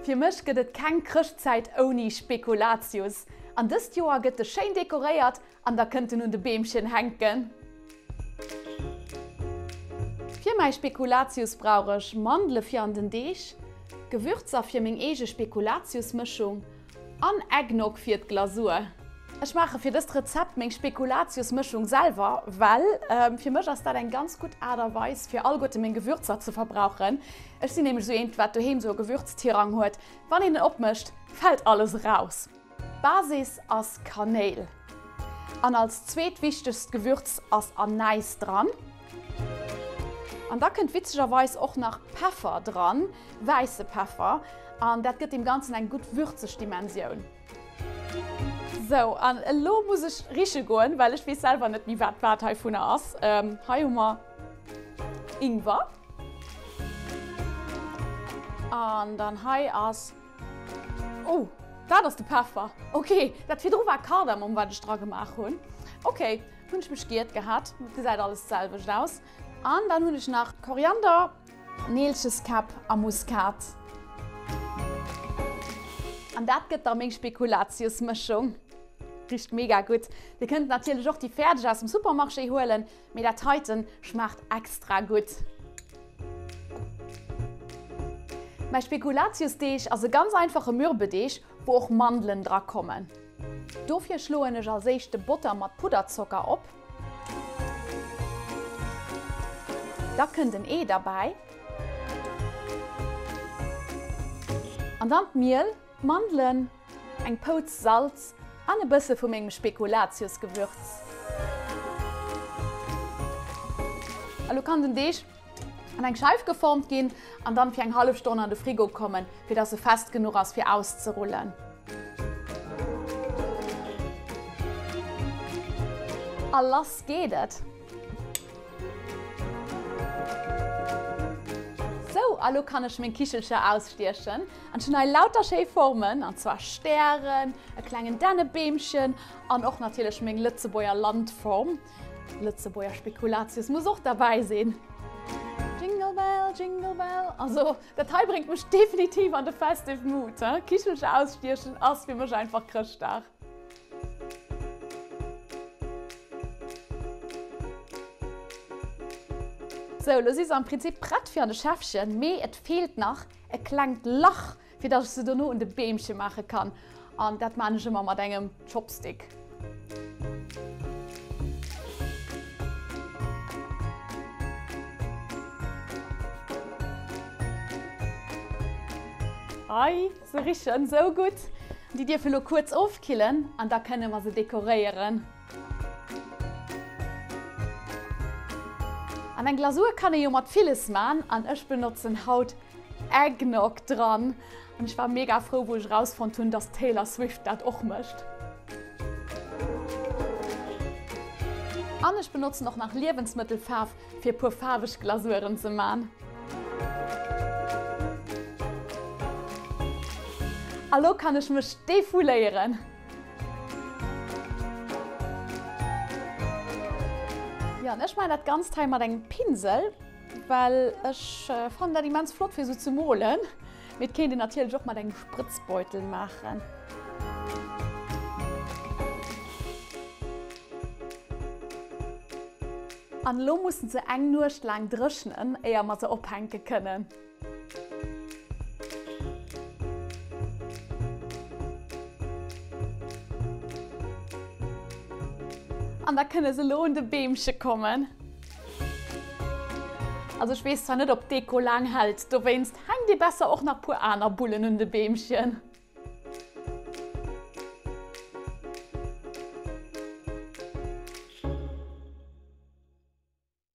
Fir mech gëtt et keng Chrëschtzäit ouni Spekulatius. An dëst Joer gëtt e schéin dekoréiert an da kënnt en un de Beemchen hänken. Fir mäi Spekulatius brauch ech Mandele fir an den Deeg, Gewürzer fir meng eege Spekulatiusmëschung an Eggnog fir d'Glasur. Ech maache fir dëst Rezept meng Spekulatiusmëschung selwer, well fir mech ass dat eng ganz gutt Aart a Weis fir alleguerte meng Gewürzer ze verbrauchen. Ech sinn nämlech esou eent wat doheem esou e Gewürztirang huet, wann een en opmécht fält alles eraus. D'Basis ass Kanéil an als zweet wichtegst Gewürz ass Anäis dran. An da kënnt witzegerweis och nach Peffer dran, wäisse Peffer, an dat gëtt deem Ganzen eng gutt würzeg Dimensioun. Sou, an elo muss ech riche goen, well ech weess selwer net méi wat wat heivunner ass. Hei hu mer Ingwer. An dann hei ass, oh, dat ass de Peffer. Ok, dat virdru war Kardamom, wat ech dra gemaach hunn. Ok, hunn ech mech giert gehat. Et gesäit alles d'selwecht aus. An dann hunn ech nach Koriander. Neelcheskäpp a Muskat. An dat gëtt da meng Spekulatiusmëschung. Richt mega gutt. Dir kënnt natierlech och déi fäerdeg aus dem Supermarché huelen, mee dat heiten schmaacht extra gutt. Mäi Spekulatiusdeeg ass e ganz einfache Mürbedeeg, wou och Mandelen dra kommen. Dofir schloen ech als éischt de Botter mat Pudderzocker op. Da kënnt en Ee derbäi. An dann d'Miel, d'Mandelen, eng Pouz Salz an e bësse vu mengem Spekulatiusgewürz. A lo kann den Deeg an eng Scheif geformt ginn an dann fir eng hallef Stonn an de Frigo kommen, fir dass e fest genuch ass fir auszerullen. A lass geet et! Sou, a lo kann ech meng Kichelcher ausstiechen. An ech hunn hei lauter schéi Formen, an zwar Stären, e klengen Dännebeemchen an och natierlech meng Lëtzebuerger Landform. Lëtzebuerger Spekulatius muss och derbäi sinn. Jingle bell, jingle bell. Also dat hei bréngt mech definitiv an de festive Mood. Kichelcher ausstiechen ass fir mech einfach Chrëschtdag. Sou, lo si se am Prinzip prett fir an de Schäffchen, mee et feelt nach e klengt Lach Fir dass ech se dono un de Beemche maache kann. An dat maan ech ëmmer mat engem Chopstick. Ei, se richen sou gutt. Déi dierfe lo kuerz ofkillen an da kënne mer se dekoréieren. An eng Glasur kann ee jo mat villes maan an ech benotzen haut Eggnog dran an ech war mega frou wou ech erausfonnt hunn dass d'Taylor Swift dat och mécht. An ech benotzen och nach Liewensmëttelfaarf fir e puer faarweg Glasuren ze man. A lo kann ech mech defouléieren. Jo an ech man dat ganzt hei mat engem Pinsel. Well ech fannen dat immens flott fir sou ze molen, mee et kéint een natierlech och mat engem Sprëtzbeutel maachen. An elo mussen se eng Nuecht laang dréchnen éier mer se ophänke kënnen. An da kënne se elo un de Beemche kommen. Also ech weess zwar net op d'Deko laang hält, dowéinst hänkt ee besser och nach puer aner Bullen un de Beemchen.